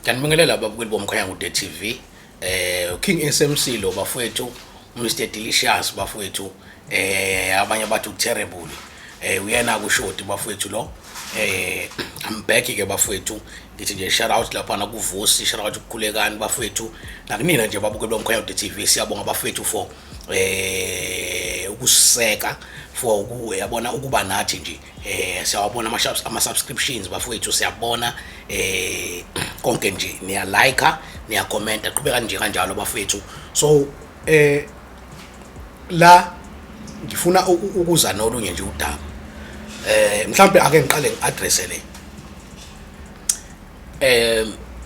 Ngiyanibingelela ababukeli boMkhanyakude TV. King SMC lo bafowethu, Mr Delicious bafowethu, abanye bathi terrible. Uyena kushoti bafowethu lo. I'm back ke bafowethu. Ngithi nje shout out lapha na kuVusi, shout out kuKhulekani bafowethu. Nakunina nje babukeli boMkhanyakude TV, siyabonga bafowethu for ukuseka, for yabona ukuba nathi nje. Siyawabona ama subscriptions bafowethu, siyabona konke nje, niya like, niya comment, qhubeka nje kanjalo bafowethu. So la ngifuna ukuza nolunye nje udaba. Mhlambe ake ngiqale ngiaddress le,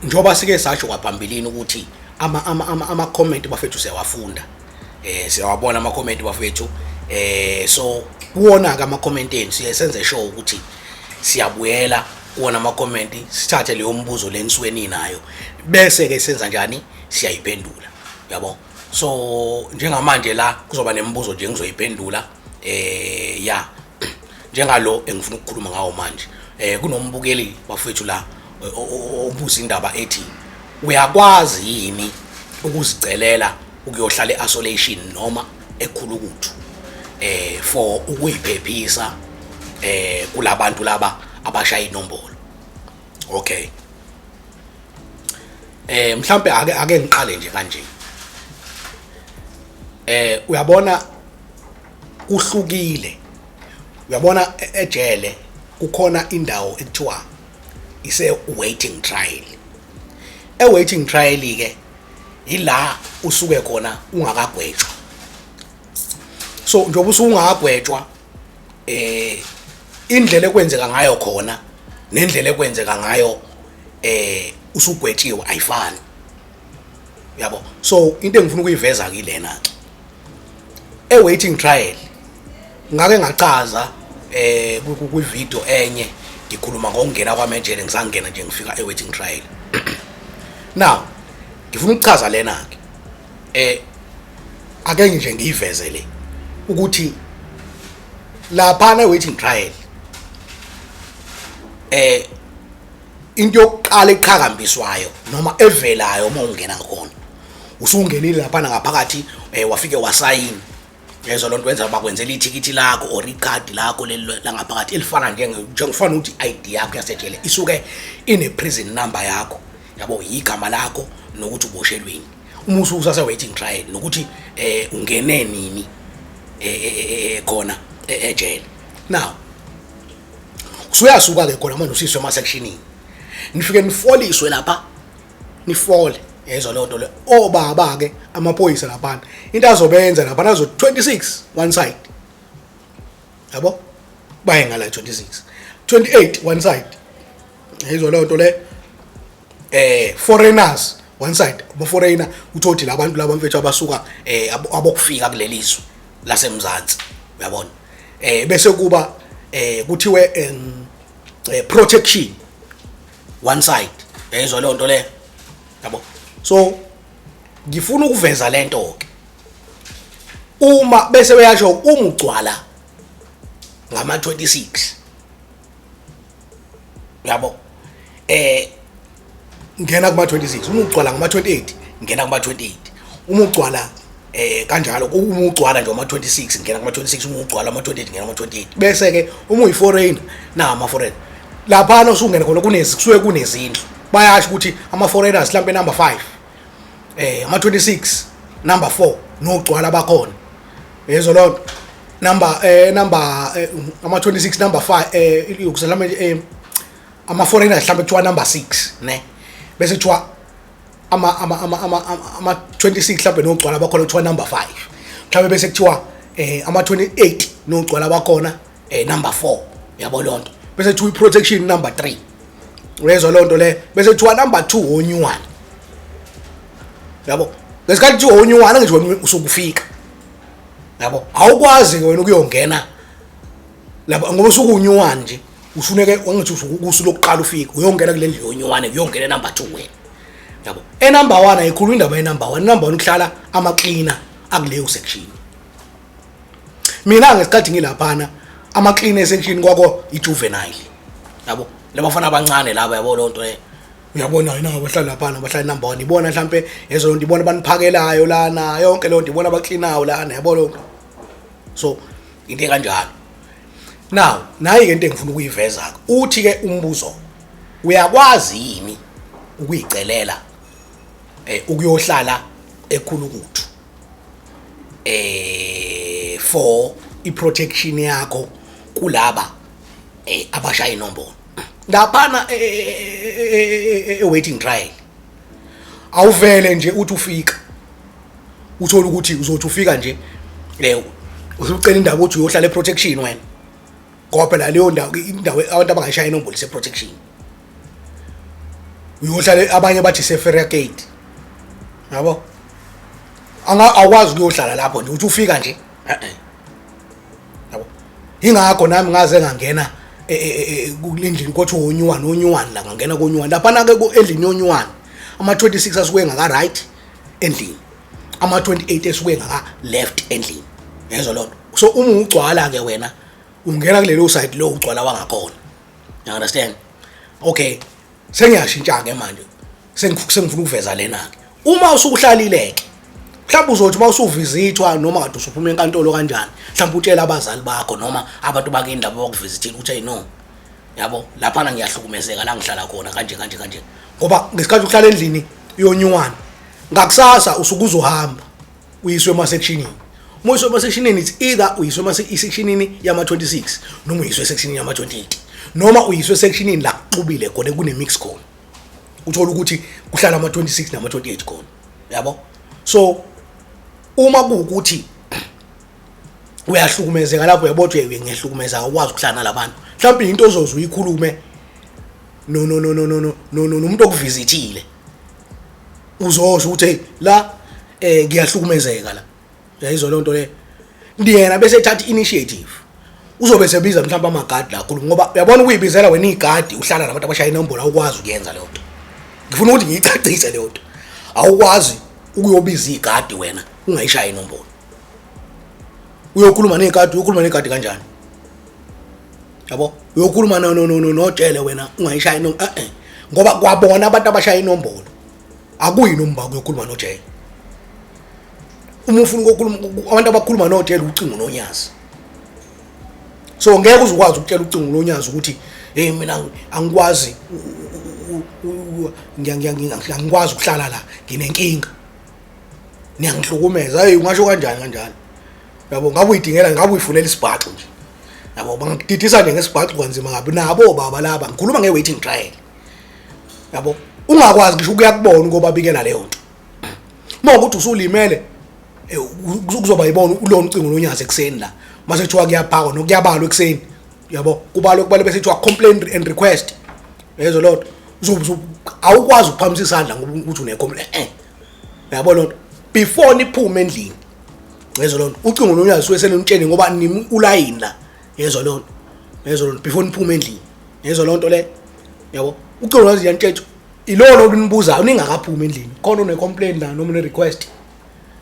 njoba sike sasho kwaphambilini ukuthi ama comment bafethu siyawafunda, siyawabona ama comment bafethu. So kuwona ke ama comment enu siye senze sure ukuthi siyabuyela kuwona ama comment, sithathe leyo mbuzo lenisuke ninayo, bese ke senza njani, siyayiphendula, yabo. So njengamanje la kuzoba nemibuzo nje ngizoyiphendula, ya, njengalo engifuna ukukhuluma ngawo manje. Kunombukeli bafethu la obuza indaba ethi uyakwazi yini ukuzicelela ukuyohlala e-isolation noma ekhulukuthu for ukuyiphephisa kulabantu laba abashaya inombolo. Okay, mhlambe ake ngiqale nje kanje. Uyabona kuhlukile, uyabona ejele kukhona indawo ekuthiwa ise waiting trial. E waiting trial ke ila usuke khona ungakagwetshwa. So njengoba usungakagwetshwa, indlela ekwenzeka ngayo khona nendlela ekwenzeka ngayo usugwetshiwe ayifani, yabo. So into engifuna ukuyiveza kilena ke, e waiting trial, ngake ngachaza kwi video enye ngikhuluma ngokungena kwami ejele, ngisangena nje ngifika e waiting trial. Now ngifuna ukuchaza lena ke, ake nje ngiyiveze le, ukuthi lapha na waiting trial into yokuqala eqhakambiswayo noma evelayo uma ungena khona, usungenile lapha ngaphakathi, wafike wasayina, yezo lonto wenza bakwenzela ithikithi lakho or ikhadi lakho leli langaphakathi elifana njengofana ukuthi i-ID yakho yasejele isuke ine prison number yakho, yabo, igama lakho nokuthi uboshelweni uma ususe waiting trial nokuthi ungene nini khona ejele. Now usuyasuka ke khona manje, usiswe ema sectionini, nifike nifoliswe lapha, nifole, yezwa leyo nto le. Obaba ke amaphoyisa lapha, into azobenza lapha nazo 26 one side, yabo, baye ngala 26, 28 one side, yezwa leyo nto le. Foreigners one side, abo foreigner uthothi labantu laba mfethu abasuka abokufika kuleli zwe laseMzansi, uyabona. Bese kuba kuthiwe protection one side, yezwa leyo nto le, yabo. So ngifuna ukuveza lento ke, uma bese beyasho uma ugcwala ngama 26, yabo, ngena kuma 26, uma ugcwala ngama 28 ngena kuma 28, uma ugcwala kanjalo, uma ugcwala nje ama 26 ngena kuma 26, uma ugcwala ama 28 ngena kuma 28. Bese ke uma uyi foreigner na ama foreigner lapha usungena khona kunezi kusuke kunezindlu, bayasho ukuthi ama foreigners mhlambe number 5, ama 26 number 4, nogcwala bakhona, yezwa lonto, number ama 26 number 5, ukuselama ama foreigners mhlambe kuthiwa number 6 ne, bese kuthiwa ama 26 mhlambe nogcwala bakhona kuthiwa number 5 mhlambe, bese kuthiwa ama 28 nogcwala bakhona number 4, yabo lonto. Bese kuthiwa i-protection number 3, uyezwa lonto le. Bese kuthiwa number 2 onyuwana, yabo. Ngesikhathi kuthiwa onyuwana ngisho wena usukufika, yabo, awukwazi ke wena ukuyongena lapha ngoba usuke unyuwana nje, ufuneke wangithi usuku lokuqala ufika uyongena kule ndlu yonyuwane, uyongena number 2 wena, yabo. E number 1 ayikhulu indaba ye number 1. Number 1 kuhlala ama cleaner akuleyo section. Mina ngesikhathi ngilaphana, ama cleaner section kwako i juvenile, yabo, labafana abancane laba, yabo lonto le. Uyabona yena abahlala laphana, abahlala number 1, ibona mhlambe yezonto, ibona abaniphakelayo lana, yonke leyo nto, ibona abaklinayo lana, yabo lonto. So into ekanjalo. Now nayi ke into engifuna ukuyiveza ke, uthi ke umbuzo, uyakwazi yini ukuyicelela ukuyohlala ekhulukuthu for iprotection yakho kulaba abashaya inombolo laphana e-waiting trial? Awuvele nje uthi ufika uthola ukuthi uzothi ufika nje usucela indaba ukuthi uyohlala e-protection wena, ngoba phela leyo ndawo, indawo abantu abangayishaya inombolo ise-protection. Uyohlala, abanye bathi se-Frere Gate, yabo. Anga awukwazi ukuyohlala lapho nje uthi ufika nje, eh, yabo. Ingakho nami ngaze ngangena kulendlini, kodwa onyuwani onyuwani la, ngangena konyuwani laphana ke endlini yonyuwani. Ama-26 asuke ngaka right endlini, ama-28 esuke ngaka left endlini, yezwa loo nto. So uma ugcwala ke wena ungena kulelo side lo ugcwala wangakhona, you understand? Okay, sengiyashintsha ke manje, sengifuna ukuveza lena ke. Uma usuhlalile ke, mhlawumbe uzothi uma usuvisithwa noma kade usuphuma enkantolo kanjani, mhlawumbe utshela abazali bakho noma abantu bakini labo bakuvizithile ukuthi, "Hey, no, yabo, laphana ngiyahlukumezeka la ngihlala khona kanje kanje kanje." Ngoba ngesikhathi uhlala endlini yonyuwana, ngakusasa usuke uzohamba uyiswe ema-sectionini. Uma uyiswe ema-sectionini, it's either uyiswe ema-sectionini yama-26 noma uyiswe esectionini yama-28 noma uyiswe esectionini la kuxubile khona, kune-mix khona, uthola ukuthi kuhlala ama-26 nama-28 khona, yabo. So uma kuwukuthi uyahlukumezeka lapho, uyabona ukuthi ngiyahlukumezeka, awukwazi ukuhlala nalabantu, mhlawumbe into ozoze uyikhulume no no no no no no no no nomuntu okuvizithile, uzosho ukuthi, "Hey, la ngiyahlukumezeka la." Uyayizwa leyo nto le? Yena bese ethatha initiative, uzobe sebiza mhlawumbe amagadi la khuluma, ngoba uyabona ukuyibizela wena igadi uhlala nabantu abashaya inombolo, awukwazi ukuyenza leyo nto. Ngifuna ukuthi ngiyicacise leyo nto. Awukwazi ukuyobiza igadi wena ungayishaya inombolo. Uyokhuluma negadi, uyokhuluma negadi kanjani, yabo? Uyokhuluma no no no no nojele wena ungayishaya inombolo, ngoba kwabona abantu abashaya inombolo, akuyi nomba uyokhuluma nojele. Uma ufuna ukukhuluma, abantu abakhuluma nojele ucingo nonyazi. So ngeke uzukwazi ukutshela ucingo lonyazi ukuthi, "Hey, mina angikwazi, angikwazi ukuhlala la, nginenkinga, niyangihlukumeza." Hey, ungasho kanjani kanjalo, yabo? Ngabe uyidingela, ngabe uyifunela isibhaxu nje, yabo. Bangididisa nje ngesibhaxu kanzima kabi nabo baba laba. Ngikhuluma nge-waiting trial, yabo. Ungakwazi ngisho ukuya kubona ukobabikela leyo nto. Uma ukuthi usulimele, kuzoba yibona ulona ucingo lonyazi ekuseni la mase kuthiwa kuyaphakwa nokuyabalwa ekuseni, yabo. Kubalwe, kubalwe, bese kuthiwa complaint and request, yezo loo nto. Awukwazi ukuphakamisa isandla ngoba ukuthi une-complaint, yabo loo nto. Before niphume endlini, yezwa loo nto, ucingo lonyazi suke selimtshele ngoba nimi ulayini la, yezwa loo nto, yezwa loo nto. Before niphume endlini, yezwa loo nto le, yabo, ucingo lonyazi yanitshetha ilolo olunibuzayo ningakaphumi endlini, khona une-complaint la noma une-request,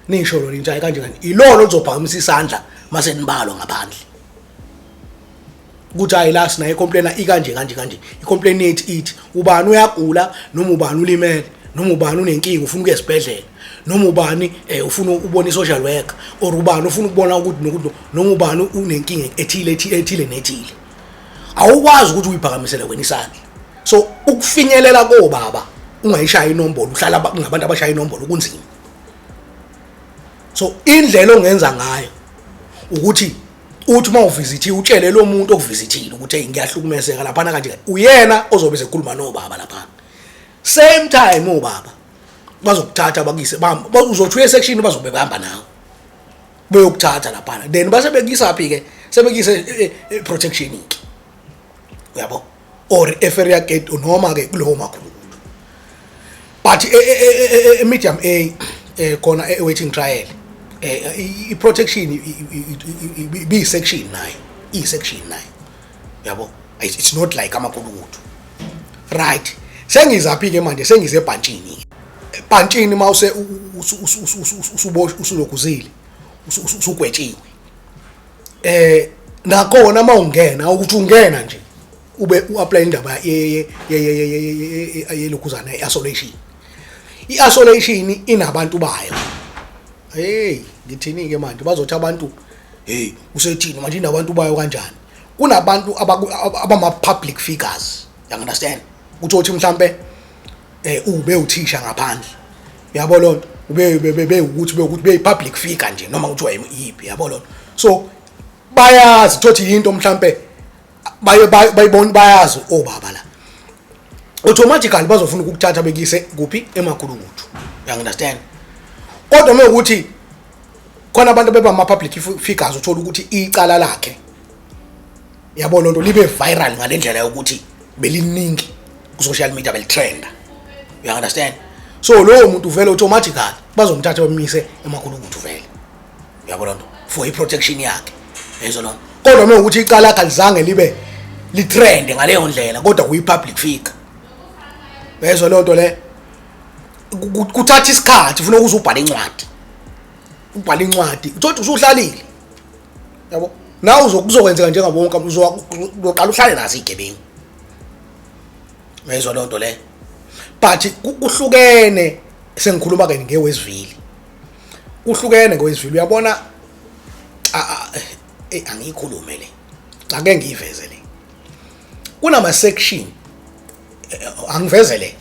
nisho lo nintshaye kanje kanje. Ilolo oluzophakamisa isandla mase nibalwa ngaphandle ukuthi, "Hayi, la sinayo icomplaint ikanje kanje kanje, icomplaint yethu ithi ubani uyagula noma ubani ulimele noma ubani unenkinga ufuna ukuya esibhedlela noma ubani ufuna ukubona i-social worker or ubani ufuna ukubona ukuthi nokuthi noma ubani unenkinga ethile ethile ethile nethile." Awukwazi ukuthi uyiphakamisele wena isandla. So ukufinyelela kobaba ungayishaya inombolo, uhlala ngabantu abashaya inombolo, kunzima. So indlela ongenza ngayo ukuthi uthi uma uvizithiwe utshele lo muntu okuvizithile ukuthi, "Hey, ngiyahlukumezeka laphana kanje." Uyena ozobe sekhuluma nobaba laphana. Same time obaba bazokuthatha bakuyise, uzothi uye section, bazobe behamba nawe beyokuthatha laphana, then base bekuyisa phi ke? Sebekuyise protection ke, uyabo, or eFerrier Gate noma ke kulowo makhulu. But e medium A khona e waiting trial, i protection bi section nayo, i section nayo, yabo. It's not like amakhulukuthu, right? Sengizaphi ke manje? Sengize ebhantshini. Ebhantshini mawuse usuboshwe, usulokuzile, usugwetshiwe, nakhona mawungena, ukuthi ungena nje Ube u-apply indaba yelokhuzana, i-isolation. I-isolation inabantu bayo. Hey, ngithini-ke manje? Bazothi abantu, hey, usethini manje, inabantu bayo kanjani? Kunabantu abama-public figures, you understand? Uthi mhlambe ube uthisha ngaphandle, yabo lonto, ube be ukuthi be ukuthi be public figure nje, noma kuthiwa yiphi, yabo lonto. So bayazi thothi into mhlambe baye bayibona, bayazi obaba la, automatically bazofuna ukukuthatha bekise kuphi? Emakhulukuthu, you understand? Kodwa uma ukuthi khona abantu beba ama public figures, uthola ukuthi icala lakhe, yabo lonto, libe viral ngalendlela yokuthi beliningi ku social media, belitrenda, you understand? So lowo muntu vele automatically bazomthatha bamise emakhulukuthu vele, uyabo lonto, for i-protection yakhe, yezo lonto. Kodwa uma ukuthi icala lakhe alizange libe litrend ngaleyo ndlela, kodwa kuyi-public figure, yezwa lonto le, kuthatha isikhathi, ufuna ukuze ubhale incwadi, ubhale incwadi, uthothi usuhlalile, yabo, nawe kuzokwenzeka njengabo wonke, uzoqala uhlale nazo iy'gebengu, uyezwa leyo nto leyo. But kuhlukene, sengikhuluma-ke ngeWestville, kuhlukene ngeWestville, uyabona. Angiyikhulume le, ake ngiyiveze le. Kunama-section, angiveze le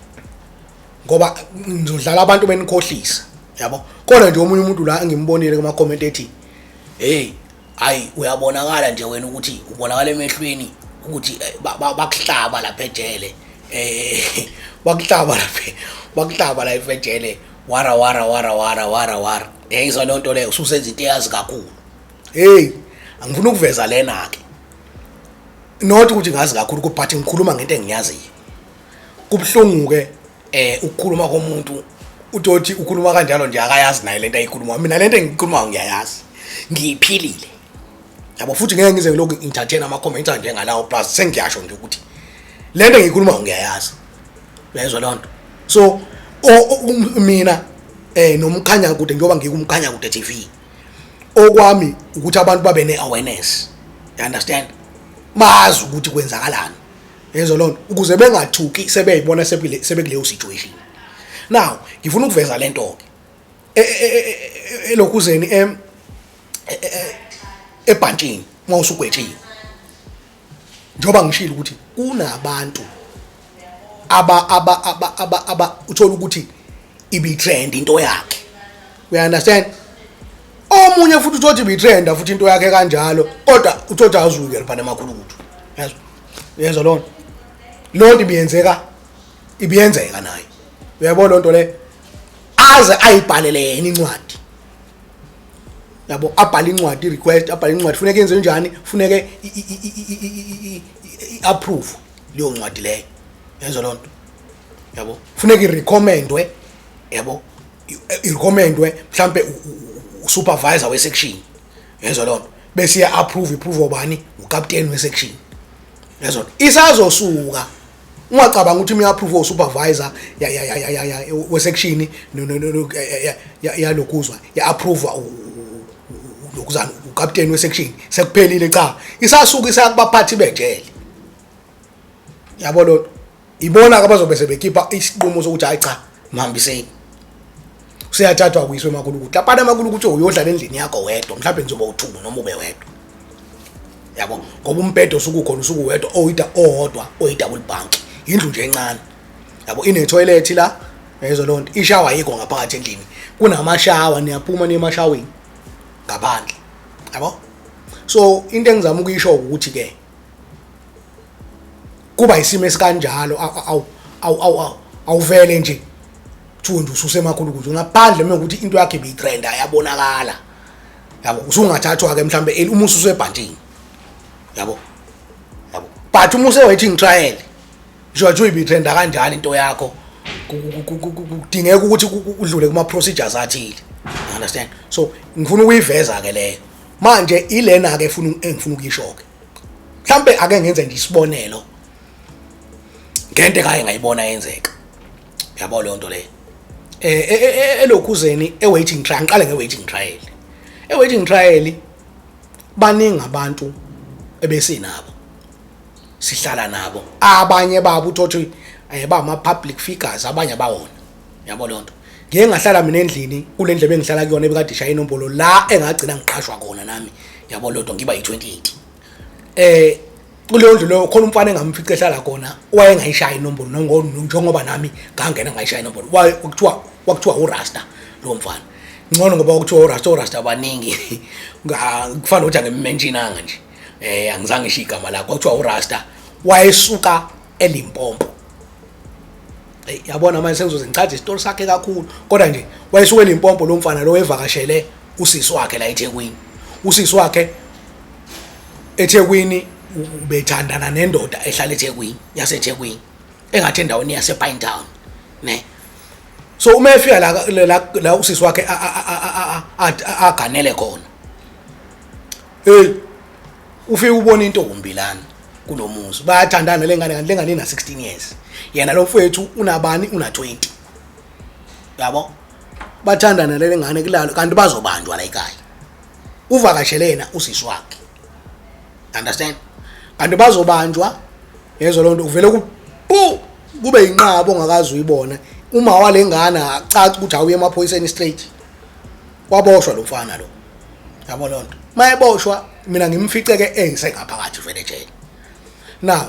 ngoba ngizodlala abantu benikhohlisa, yabo. Khona nje omunye umuntu la engimbonile kuma-comment ethi, hey, hayi, uyabonakala nje wena ukuthi ubonakala emehlweni ukuthi bakuhlaba lapha ejele, bakuhlaba lapha, bakuhlaba la ejele, wara wara wara wara wara wara. Yayizwa leyo nto leyo, ususenza into eyazi kakhulu. Hey, angifuni ukuveza lena ke, not ukuthi ngazi kakhulu, but ngikhuluma ngento engiyaziyo. Kubuhlungu ke ukukhuluma komuntu, utothi ukhuluma kanjalo nje, akayazi naye lento ayikhuluma. Mina lento engikhulumayo ngiyayazi, ngiyiphilile, yabo. Futhi ngeke ngize ngilokhu ngithathena ama-comments anjengalawo. Plus sengiyasho nje ukuthi lento engiyikhulumayo ngiyayazi, uyayizwa leyo nto. So mina nomkhanya kude, njengoba ngikumkhanya kude TV, okwami ukuthi abantu babe ne-awareness, you understand, bazi ukuthi kwenzakalani, yezwa loo nto, ukuze bengathuki sebeyibona sebekuleyo situation. Now ngifuna ukuveza lento ke elokhuzeni, ebhantshini, uma usugwetshiwe, njengoba ngishilo ukuthi kunabantu aba aba aba aba aba uthola ukuthi ibi-trend into yakhe, you understand? Omunye futhi uthothi ibi-trenda futhi into yakhe kanjalo, kodwa uthothi azuke lapha nemakhulukuthu, yezwa, yezwa loo nto. Loo nto ibiyenzeka, ibiyenzeka naye, uyayibona loo nto le, aze ayibhalele yena incwadi, yabo, abhale incwadi, request, abhale incwadi, funeke yenze njani, funeke i-approve leyo ncwadi leyo, yenza loo nto, yabo, funeka irecommendwe, yabo, irecommendwe mhlambe usupervisor we-section, yezwa loo nto, bese iya-approve, approve obani? Ukapteni we-section, yezwa. Isazosuka, ungacabanga ukuthi uma approve usupervisor ya ya ya ya ya we-section, no, yalokuzwa ya approve lokuzana ukapteni we-section, sekuphelile. Cha, isasuka isaya kubaphathi bejele, yabo lo. Ibona ke abazobe sebekhipha isinqumo sokuthi hayi cha, mhambiseni, useyathathwa kuyiswe emakhulukuthi. Lapha emakhulukuthi uyodlala endlini yakho wedwa, mhlawumbe nizoba u-two noma ube wedwa, yabo, ngoba umbhedo usuke ukhona, usuke uwedwa, oyida owodwa, oyi-double bunk, indlu nje encane, yabo, ine-toilet la, yezwa loo nto. Ishawa ayikho ngaphakathi endlini, kunamashawa, niyaphuma niye emashaweni ngaphandle, yabo. So into engizama ukuyisho ukuthi ke kuba isimo esikanjalo, awu awu awu awuvele nje kuthiwe nje ususemakhulu kuze ngaphandle uma ukuthi into yakhe ibiyitrenda, yabonakala, yabo, usungathathwa ke mhlambe uma ususebhantshini, yabo, yabo. But uma use-waiting trial, ngisho nje uyibitrenda kanjani into yakho, kudingeka ukuthi udlule kuma procedures athile, you understand? So ngifuna ukuyiveza ke leyo. Manje ilena ke efuna engifuna ukuyisho ke, mhlambe ake ngenze nje isibonelo ngento ekaye ngayibona yenzeka, yabo leyo nto leyo, elokhuzeni, e-waiting trial. Ngiqale nge-waiting trial. E-waiting trial baningi abantu ebesinabo. Sihlala nabo, abanye babo uthothi ba public figures, abanye abawona, yabo leyo nto. Ngike ngahlala mina endlini kule ndlu ebengihlala kuyona ebekade ishaya inombolo la engagcina ngiqhashwa khona nami, yabo leyo nto, ngiba yi-28. Kuleyo ndlu leyo khona umfana engamfica ehlala khona wayengayishaya inombolo, njengoba nami ngangena ngayishaya inombolo. Kwakuthiwa uRasta lowo mfana. Ngcono ngoba kwakuthiwa uRasta, oRasta abaningi, kufana ukuthi angimmentionanga nje, angizange ngisho igama lakhe. Kwakuthiwa uRasta, wayesuka eLimpopo. Hey, yabona manje sengizoze ngichaze isitori sakhe kakhulu, kodwa nje wayesuka eLimpopo lo mfana lo, evakashele usisi wakhe la eThekwini. Usisi wakhe eThekwini ubethandana nendoda ehlala eThekwini, yaseThekwini, engathi endaweni yase Pinetown ne. So uma efika la usisi wakhe aganele khona, hey, ufike ubona intombi lana kulomuzi, bayathandana lengane, kanti lengane ina 16 years, yena lo mfowethu unabani, una 20, yabo. Bathandana le ngane kulalo, kanti bazobanjwa la ekhaya. Uvakashele yena usisi wakhe, understand, kanti bazobanjwa. Yezwa lonto, uvele ku pu kube inqaba ongakazi uyibona. Uma walengane acaca ukuthi awuye emaphoyiseni straight. Waboshwa lo mfana lo, yabo lonto. Mayeboshwa, mina ngimfice ke engisengaphakathi vele ejele. Now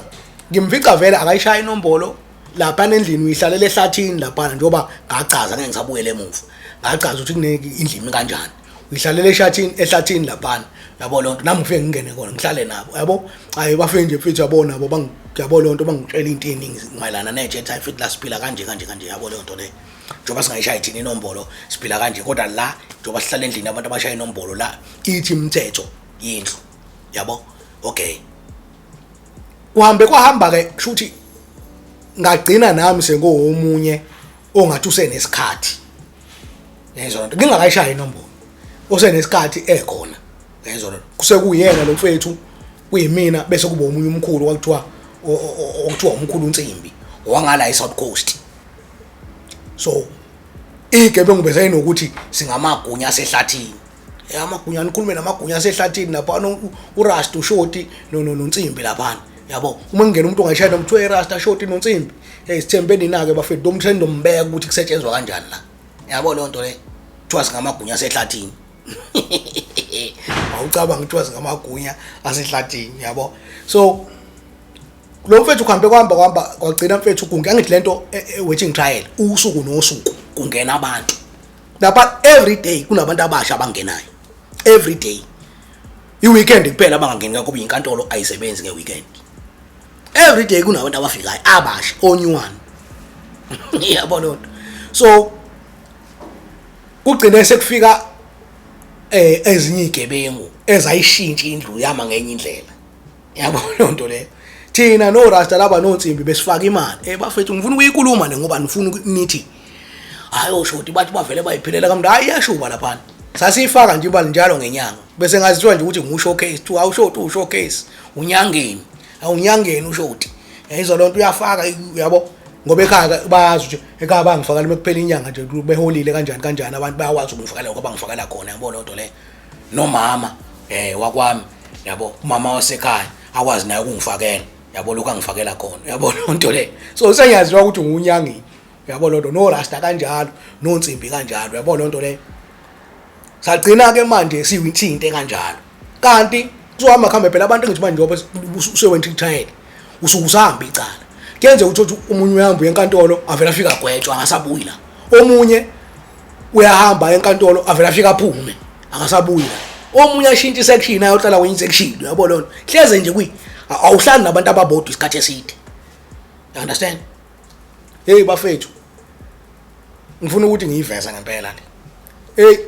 ngimfica vele akayishaya inombolo lapha endlini, uyihlalela ehlathini lapha, njengoba ngachaza, ngeke ngisabuyele emuva, ngachaza ukuthi kune indlini kanjani, uyihlalela ehlathini laphana, yabo lonto. Nami ngifike ngingene khona, ngihlale nabo, yabo. Hayi, bafike nje mfethu, yabo, nabo yabo lonto, bangitshela into eningi mayelana nejet. Hayi mfethu, la siphila kanje kanje kanje, yabo lonto le, njengoba singayishayi thina inombolo siphila kanje, kodwa la njengoba sihlala endlini abantu abashaya inombolo la, ithi imithetho yindlu, yabo. Okay, kuhambe kwahamba ke, kusho ukuthi ngagcina nami sengowomunye ongathi usenesikhathi, yezwa nto, ngingakayishayi inombolo, usenesikhathi ekhona, yezwa nto. Kusekuyena lo mfethu, kuyimina, bese kuba omunye umkhulu kwakuthiwa okuthiwa umkhulu uNsimbi wangala eSouth Coast. So igebengu besayinokuthi singamagunya asehlathini, amagunya, nikhulume namagunya asehlathini lapha, uRasta, uShoti noNsimbi laphana, yabo. Uma kungena umuntu ongayishaya noma kuthiwa iRasta, Shoti noNsimbi, hey, sithembe nina-ke bafethu, lo muntu seninombeka ukuthi kusetshenzwa kanjani la, yabo leyo nto le. Kuthiwa singamagunya asehlathini. Awucabanga, kuthiwa singamagunya asehlathini, yabo. So lo mfethu kuhambe kwahamba kwahamba, kwagcina mfethu kunge angithi lento waiting trial, usuku nosuku kungena abantu lapha, every day kunabantu abasha abangenayo every day. I-weekend kuphela abangangeni kakhulu, inkantolo ayisebenzi nge-weekend. Every day kunabantu abafikayo abasha, onyuwane, yabo lonto. So kugcine sekufika ezinye igebengu ezayishintsha indlu yama ngenye indlela, yabo lonto leyo. Thina no Rasta laba noNsimbi besifaka imali. Bafethu, ngifuna ukuyikhuluma le ngoba nifuna nithi hayi oshoti bathi bavele bayiphilela kamntu. Hayi, iyashuba laphana. Sasiyifaka nje imali njalo ngenyanga, bese ngazithiwa nje ukuthi ngu-showcase, kuthiwa awushoti uwu-showcase, unyangeni, awunyangeni ushoti, yayizwa lonto, uyafaka, yabo, ngoba ekhaya bayazi ukuthi ekhaya bangifakela uma kuphela inyanga nje, beholile kanjani kanjani, abantu bayakwazi ukungifakela lokho abangifakela khona, yabo lonto leyo. Nomama wakwami, yabo, umama wasekhaya akwazi naye ukungifakela, yabo, lokho angifakela khona, yabo lonto le. So sengiyaziwa ukuthi ngunyangeni, yabo lonto, no Rasta kanjalo, noNsimbi kanjalo, yabo lonto le. Sagcina ke manje siwithinte kanjalo, kanti kuzohamba kuhambe phela abantu. Ngithi manje njengoba usewent trial, usuke usahamba icala, kuyenzeka ukuthi omunye uyahamba uye enkantolo, avele afika agwetshwa, angasabuyi la. Omunye uyahamba enkantolo, avele afika aphume, akasabuyi la. Omunye ashintshe isection, ayohlala kwenye isection, uyabo lona. Hleze nje kuyi awuhlali nabantu ababodwa isikhathi eside, you understand. Hey bafethu, ngifuna ukuthi ngiyiveze ngempela le. Hey,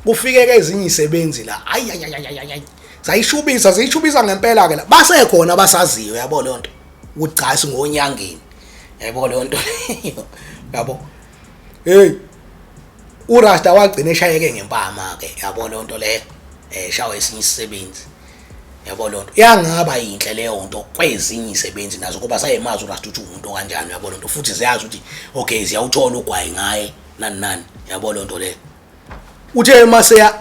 kufike ke ezinye isebenzi la, ayi ayi ayi ayi, zayishubisa, ziyishubisa ngempela ke la. Basekhona abasaziyo, yabo leyo nto, ukuthi cha, singonyangeni, yabo leyo nto, yabo. Hey, uRasta wagcina eshayeke ngempama ke, yabo leyo nto leyo, shawa esinye isisebenzi, yabo leyo nto. Yangaba yinhle leyo nto kwezinye izisebenzi nazo, ngoba sayemazi uRasta ukuthi umuntu kanjani, yabo leyo nto, futhi ziyazi ukuthi okay, ziyawuthola ugwayi ngaye, nani nani, yabo leyo nto leyo. Uthe maseya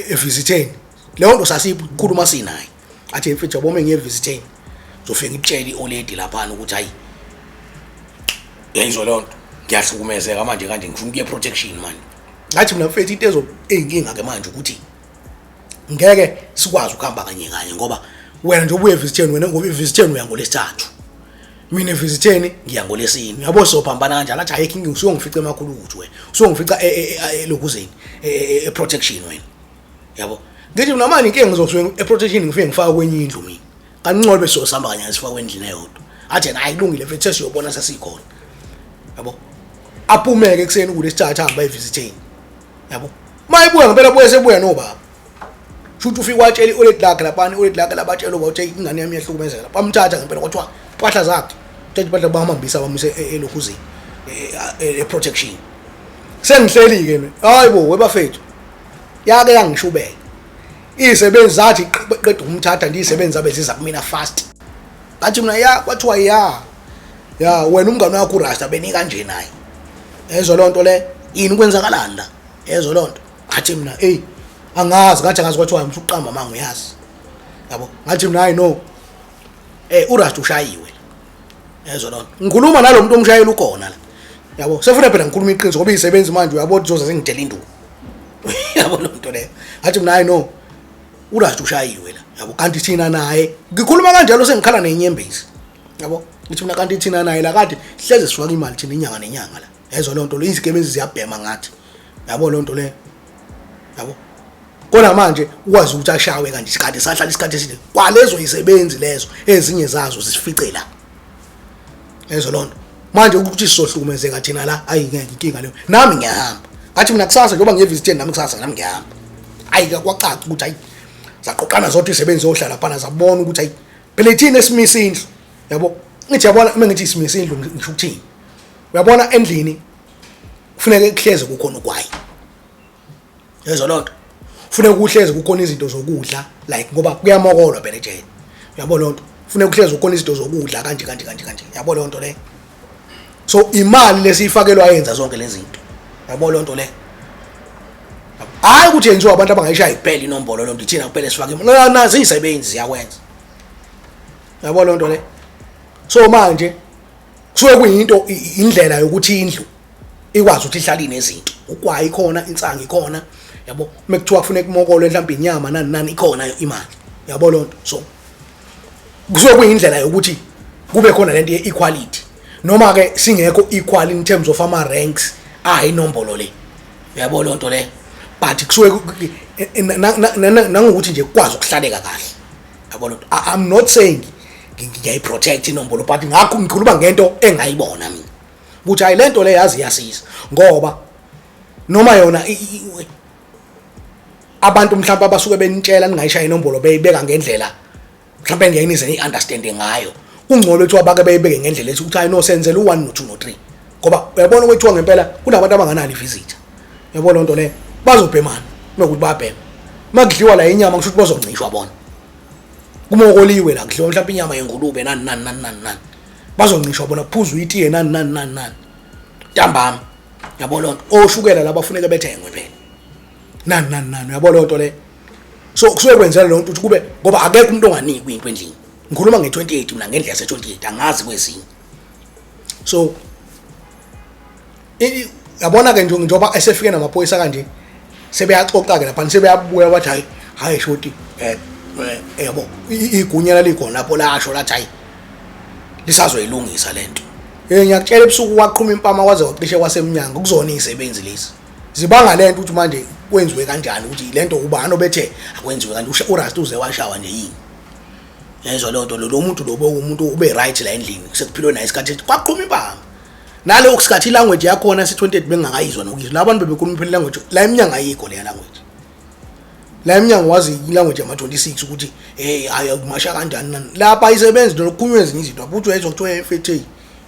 evisitheni, leyo nto sasiyikhuluma sinaye, athi mfethu, yabo, uma ngiye evisitheni Zofika ngikutshele i-oledi laphana ukuthi hayi, yayizwa leyo nto, ngiyahlukumezeka manje kanje, ngifuna ukuya protection manje. Ngathi mina mfethu, into ezo eyinkinga ke manje ukuthi ngeke sikwazi ukuhamba kanye kanye, ngoba wena nje ubuye visiteni, wena ngoba ivisiteni uya ngolesithathu, mina evisiteni ngiya ngolesine, uyabo, sophambana kanjalo. Athi ayikho inkinga, usuyongifica emakhulu ukuthi wena usuyongifica elokuzeni, e-protection wena, yabo. Ngithi mina manje inkinga, ngizosuke e-protection ngifike ngifaka kwenye indlu mina, kanqobe bese sihamba kanye, sifaka endlini eyodwa. Athi yena hayi, kulungile mfethu, sesiyobona sesikhona, yabo. Aphumeke ekuseni kulesithathu, hamba evisiteni, yabo. Mayibuya ngempela, buye sebuya nobaba, shuthi ufike watshela i-oledi lakhe laphana, i-oledi lakhe labatshela uba uthe ingane yami iyahlukumezeka lapha. Bamthatha ngempela, kwathiwa impahla zakhe, thatha impahla, bamhambisa, bamuse elokhuzeni, e-protection. Sengihleli-ke mina, hayi bo, webafethu, yake yangishubela iy'sebenzi, zathi qeda ukumthatha nje iy'sebenzi zabe ziza kumina fast. Ngathi mina ya, kwathiwa ya ya, wena umngane wakho uRasta benika nje naye, ezwa loo nto le, yini kwenzakalani la, ezwa loo nto. Ngathi mina eyi, angazi. Ngathi angazi, kwathiwa usuqamba manga, uyazi, yabo. Ngathi mina hayi no, uRasta ushayiwe, yezwa loo nto. Ngikhuluma nalo muntu omshayela ukhona la, yabo. Sefuna phela ngikhuluma iqiniso ngoba iyisebenzi manje, uyabo, zoze zingidela induku, yabo loo nto leyo. Ngathi mina hayi no, uRasta ushayiwe la, yabo. Kanti thina naye, ngikhuluma kanjalo sengikhala nenyembezi, yabo. Ngithi mina kanti thina naye la kade hleze sifaka imali thina inyanga nenyanga la, yezwa loo nto le, izigebenzi ziyabhema ngathi, yabo loo nto leyo, yabo. Kodwa manje ukwazi ukuthi ashawe kanje, isikhathi sahlala isikhathi eside kwalezo isebenzi lezo, ezinye zazo zisifice la, yezwa loo nto. Manje ukuthi sizohlukumezeka thina la, ayi ngeke, inkinga leyo. Nami ngiyahamba. Ngathi mina kusasa njengoba ngiye visiteni, nami kusasa nami ngiyahamba. Ayi, kwacaca ukuthi hayi, zaqoqana zodwa isebenzi zohlala phana, zabona ukuthi hayi phela ithini esimisa indlu, yabo. Ngithi yabona, uma ngithi isimisa indlu ngisho ukuthini? Uyabona, endlini kufuneke kuhleze kukhona ugwayi, yezwa loo nto. Kufuneka kuhleze kukhona izinto zokudla, like ngoba kuyamokolwa phela ejele, uyabo loo nto. Kufuneka kuhleze kukhona izinto zokudla kanje kanje kanje kanje, yabo loo nto le. So imali lesiyifakelwa yenza zonke lezi zinto, yabo loo nto le. Hayi ukuthi yenziwa abantu abangayishayi kuphela inombolo loo nto, ithina kuphela esifake imali, nazi iy'sebenzi ziyakwenza, yabo loo nto le. So manje kusuke kuyinto, indlela yokuthi indlu ikwazi ukuthi ihlale inezinto, ugwayi ikhona, insangu ikhona, yabo. Uma kuthiwa kufuneka imokolwe mhlawumbe inyama nani nani, ikhona imali, yabo loo nto. So kusuke kuyindlela yokuthi kube khona lento ye-equality, noma-ke singekho equal in terms of ama-ranks ayinombolo le, uyabo loo nto le. But kusuke nangokuthi nje kukwazi ukuhlaleka kahle, yabo loo nto. I'm not saying ngiyayi-protect inombolo, but ngakho ngikhuluma ngento engayibona mina ukuthi hayi, lento le yazi iyasiza, ngoba noma yona abantu mhlawumbe abasuke benitshela ningayishaya inombolo beyibeka ngendlela mhlawumbe ngeke nize ni-understande ngayo, kungcono kuthiwa bake beyibeke ngendlela ethi ukuthi hayi no, senzele u-1 no-2 no-3, ngoba uyabona kwethiwa ngempela kunabantu abanganalo i-visitor, uyabona loo nto leyo. Bazobhemana uma kuthi bayabhema, uma kudliwa la inyama kusho ukuthi bazoncishwa bona. Kumokoliwe la, kudliwa mhlawumbe inyama yengulube nani nani nani nani nani, bazoncishwa bona. Kuphuzwa itiye nani nani nani nani ntambama, yabo loo nto. Oshukela laba funeke bethengwe phela nani nani nani, uyabo loo nto le. So kusuke kwenzela loo nto ukuthi kube, ngoba akekho umuntu onganikwa into endlini. Ngikhuluma nge-28 mina, ngendlela yase-28, angazi kwezinye. So yabona-ke nje, njengoba esefike namaphoyisa kanje, sebeyaxoxa-ke laphana, sebeyabuya, bathi hayi hayi shoti, yabo, igunya lalikhona lapho lasho lathi hayi, lisazoyilungisa lento. Ngiyakutshela, ebusuku waqhuma impama kwaze kwacishe kwasemnyango kuzona iy'sebenzi lezi zibanga lento ukuthi manje kwenziwe kanjani, ukuthi lento ubani obethe akwenziwe kanje, uRasta uze washawa nje yini, yezwa leyo nto. Lo muntu lo umuntu ube right la endlini, sekuphilwe naye isikhathi, kwaqhuma impama naloko sikhathi. Ilanguage yakhona se-28 bengingakayizwa nokuyizwa. La bantu bebekhuluma phela ilanguage la emnyango, ayikho leya language la emnyango. Wazi ilanguage yama-26 ukuthi hey, hayi, akumasha kanjani nani lapha, ayisebenzi nokukhulunywa ezinye izinto. Abuthi uyezwa kuthiwa efethe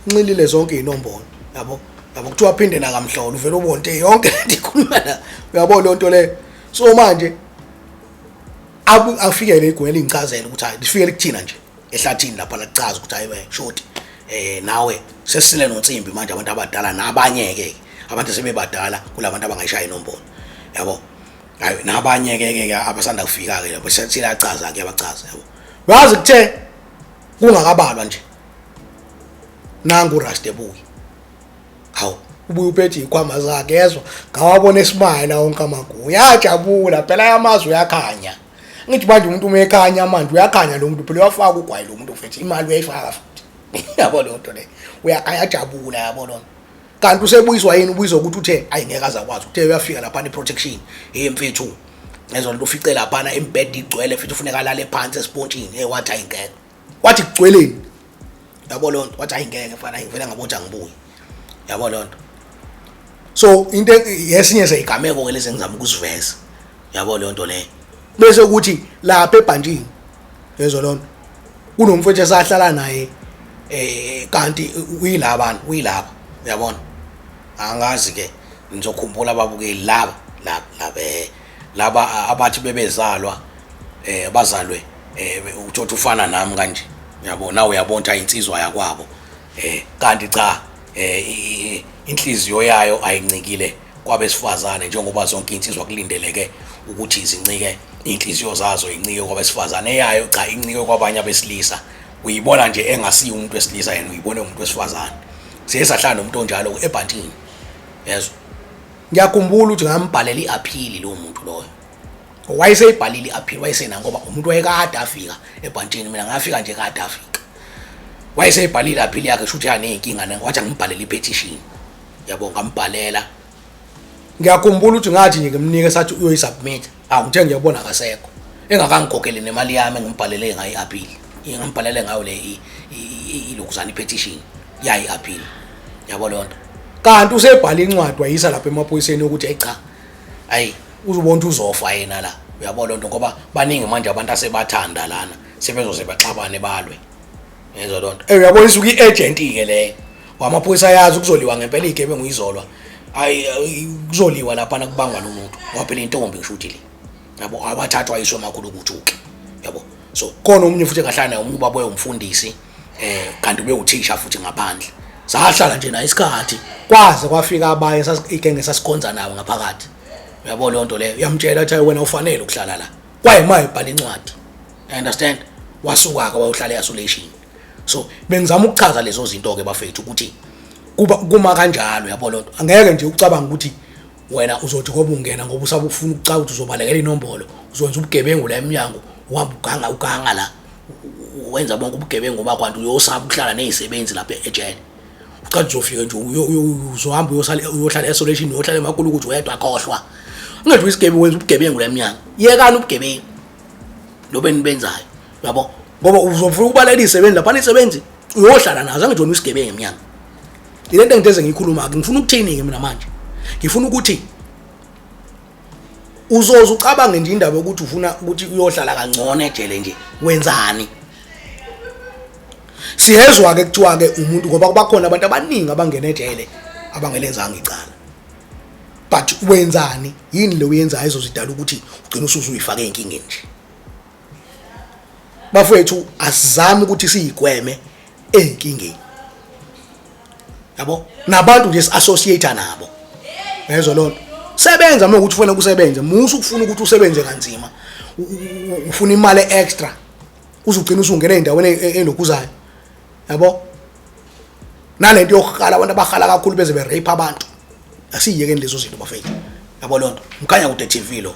inxilile zonke iy'nombolo, yabo yabo, kuthiwa phinde nakamhlolo, uvele ubone yonke lento ikhuluma la, uyabo leyo nto leyo. So manje afikele igunya lingichazele ukuthi hayi, lifike kuthina nje ehlathini lapha, lakuchaza ukuthi hayi we shoti, nawe sesile nonsimbi manje, abantu abadala nabanye ke, abantu sebebadala kulabantu abangayishaya inombolo, yabo. Hayi, nabanye ke ke abasanda kufika ke lapho, sesiyachaza ke, abachaza, yabo. Wazi kuthe Kungakabalwa nje nangu uRasta ebuya. Hawu, ubuye uphethe izikhwama zakhe, yezwa ngawabona esimayela wonke amagunya, yajabula phela yamazwi uyakhanya. Ngithi manje umuntu uma ekhanya manje uyakhanya lo muntu phela, uyafaka ugwayi lo muntu futhi imali uyayifaka futhi, yabo leyo nto leyo, uyajabula, yabo lona. Kanti usebuyiswa yini? Ubuyiswa ukuthi uthe ayi ngeke azakwazi, uthe uyafika laphana i-protection, hey mfethu, ngezwa lento, ufice laphana imbhede igcwele futhi ufuneka alale phansi esipontshini. Hey, wathi ayi ngeke, wathi kugcweleni, yabo leyo nto, wathi ayi ngeke mfana, ngivele ngabona angibuyi, yabo leyo nto. So into yesinye seyigameko ke lezi engizama ukusiveza, yabo leyo nto leyo. Bese kuthi lapha ebhantshini, yezwa lona, kunomfethu esahlala naye, kanti uyilabani, uyilaba, uyabona, angazi ke ngizokhumbula ababukeli laba laba laba laba abathi bebezalwa, bazalwe, uthothi ufana nami kanje, uyabona, uyabona ukuthi ayinsizwa yakwabo, kanti cha, inhliziyo yayo ayincikile kwabesifazane njengoba zonke insizwa kulindeleke ukuthi zincike, inhliziyo zazo incike kwabesifazane, eyayo cha, incike kwabanye abesilisa. Uyibona nje engasiyo umuntu wesilisa yena, uyibone umuntu wesifazane. Siye sahlala nomuntu onjalo ebhantshini, yezwa. Ngiyakhumbula ukuthi ngambhalela i-appeal lowo muntu loyo, wayeseyibhalile i-appeal, wayesena ngoba umuntu wayekade afika ebhantshini, mina ngafika nje kade afika, wayeseyibhalile i-appeal yakhe, shuthi yaney'nkinga, wathi angibhalele i-petition, yabo, ngambhalela. Ngiyakhumbula ukuthi ngathi nje ngimnike, sathi uyoyisubmit, awu ngithe ngiyabona akasekho, engakangikhokheli nemali yami engimbhalele ngayo i-appeal, ngambhalele ngayo le ilokhuzana i-petition yayo i-appeal, yabo leyo nto. Kanti usebhala incwadi wayisa lapha emaphoyiseni ukuthi hey cha, ayi uzobona ukuthi uzofa yena la, uyabo leyo nto, ngoba baningi manje abantu asebathanda lana, sebezoze baxabane balwe, yezwa loo nto. Uyabona isuke i-agent-ke leyo, wamaphoyisa ayazi kuzoliwa ngempela iy'gebengu izolwa, ayi kuzoliwa laphana kubangwa lo muntu ngoba phela intombi ngisho ukuthi le, yabo, abathathwa ayiswe emakhulukuthu-ke, yabo. So khona omunye futhi engahlala naye, omunye ubaba umfundisi, kanti ube uthisha futhi ngaphandle, sahlala nje naye isikhathi kwaze kwafika abanye igenge sasikhonza nawo ngaphakathi, uyabo leyo nto leyo. Uyamtshela athi wena ufanele ukuhlala la, kwaye ma ibhala incwadi, you understand, wasuka-ke wayohlala e-isolation. So bengizama ukuchaza lezo zinto-ke bafethu ukuthi kuba kuma kanjalo, yabo loo nto. Angeke nje ucabanga ukuthi wena uzothi ngoba ungena, ngoba usabe ufuna ukucaba ukuthi uzobalekela inombolo, uzokwenza ubugebengu la emnyango, uhamba uganga uganga la, wenza bonke ubugebengu bakwantu, uyosaba ukuhlala ney'sebenzi lapha ejele, ucathi uzofika nje uzohamba uyohlala e-isolation, uyohlala emakhulu ukuthi wedwa, khohlwa. Ungenza isigebengu, wenza ubugebengu la emnyango. Yekani ubugebengu lobe nibenzayo, yabo, ngoba uzofuna ukubalekela iy'sebenzi laphana, iy'sebenzi uyohlala nazo, angithi wena uyisigebengu emnyango. Ile nto engiteze ngiyikhuluma-ke, ngifuna ukuthini-ke mina manje? Ngifuna ukuthi uzoze ucabange nje indaba yokuthi ufuna ukuthi uyohlala kangcono ejele nje, wenzani? Siyezwa-ke kuthiwa-ke umuntu, ngoba kuba khona abantu abaningi abangena ejele abangelenzanga icala, but wenzani? Yini le uyenzayo ezozidala ukuthi ugcine usuze uyifake ey'nkingeni nje? Bafowethu, asizame ukuthi siyigweme ey'nkingeni, yabo, nabantu nje si-associate nabo, yezwa loo nto. Sebenza uma ukuthi ufuna kusebenze, musa ukufuna ukuthi usebenze kanzima, ufuna imali extra, uzugcina usungena ey'ndaweni elokhuzayo, yabo, nalento yokuhala, abantu abahala kakhulu beze be-rape abantu. Asiyiyekeni lezo zinto bafethu, yabo loo nto. Mkhanya Kude TV lo.